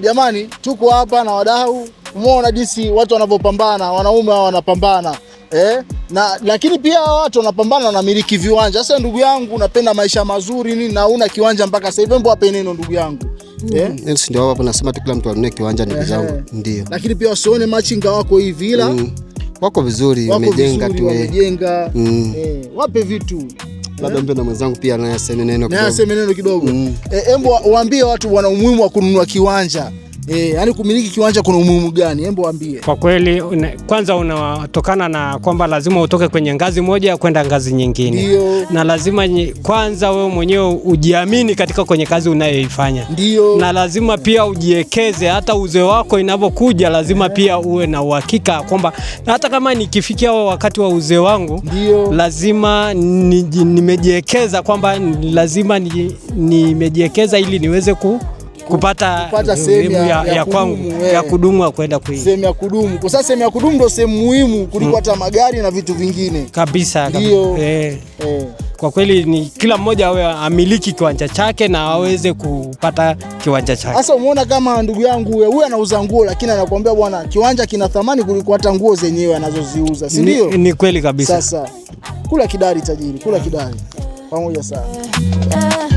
Jamani, tuko hapa na wadau. Umeona jinsi watu wanavyopambana, wanaume hawa wanapambana. Na lakini pia hawa watu wanapambana, wanamiliki viwanja. Sasa ndugu yangu, napenda maisha mazuri nini na una kiwanja mpaka sasa hivi, hebu wape neno ndugu yangu. Yes, ndio hapo nasema tu kila mtu anunue kiwanja ndugu zangu. Ndio. Lakini pia wasione machinga wako hivi ila Wako vizuri, wako wamejenga vizuri, tu. Wamejenga. Wape vitu. Labda mpe na mwenzangu pia naye aseme neno Na kidogo. aseme neno kidogo. Embo waambie watu wana umuhimu wa kununua kiwanja. Yaani kumiliki kiwanja kuna umuhimu gani? Embo waambie. Kwa kweli kwanza unatokana na kwamba lazima utoke kwenye ngazi moja kwenda ngazi nyingine. Na lazima kwanza wewe mwenyewe ujiamini katika kwenye kazi unayoifanya. Na lazima pia ujiekeze, hata uzee wako inapokuja lazima pia uwe na uhakika kwamba hata kama nikifikia wakati wa uzee wangu, lazima nimejiekeza kwamba lazima nimejiekeza ili niweze kupata Kupata sehemu ya ya kwangu, kudumu, ya kudumu ya kwenda kui. Sehemu ya kudumu. Kwa sasa sehemu ya kudumu ndio sehemu muhimu kuliko hata magari na vitu vingine. Kabisa, kabisa. Kwa kweli ni kila mmoja awe amiliki kiwanja chake na aweze kupata kiwanja chake. Sasa umeona kama ndugu yangu huyu anauza nguo lakini anakuambia bwana kiwanja kina thamani kuliko hata nguo zenyewe anazoziuza, si ndio? Ni kweli kabisa. Sasa kula kidari tajiri, kula kidari. Pamoja sana. Yeah.